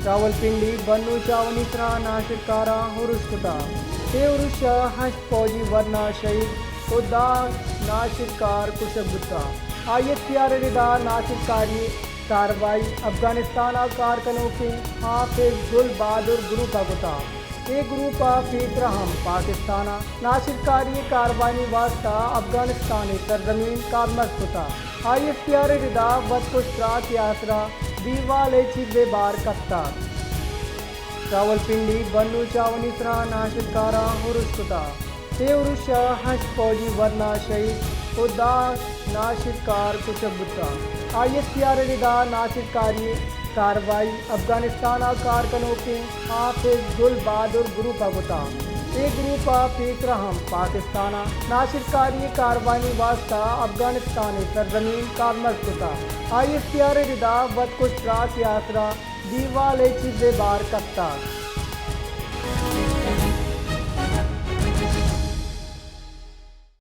راولپنڈی، بلوچ آونی سرا ناشرکاراں ارش کتا۔ اے ارش ء ہشت فوجی ورنا شہید و دہ ناشرکار کشگ بوتا۔ آئی ایس پی آر ء ردا ناشرکاری کاروائی افغانستان ء کار کنوکیں حافظ گل بہادر گروپ ء کتا۔ اے گروپ ء پیسرا ہم پاکستان ء ناشرکاری کاروائی واسطہ افغانستان ء سرزمین کارمرز کتا۔ آئی ایس پی آر ء ردا وت کشترا کہ آسرا دیوال ء چیزے بار کپتگ۔ راولپنڈی، بلوچ آونی سرا ناشرکاراں ارش کتا۔ اے ارش ء ہشت فوجی ورنا شہید و دہ ناشرکار کشگ بوتا۔ آئی ایس پی آر ء ردا ناشرکاری کاروائی افغانستان ء کار کنوکیں حافظ گل بہادر گروپ ء کتا۔ اے گروپ ء پیسرا ہم پاکستان ء ناشرکاری کاروائی واسطہ افغانستان ء سرزمین کارمرز کتا۔ آئی ایس پی آر ء ردا وت کشترا کہ آسرا دیوال ء چیزے بار کپتگ۔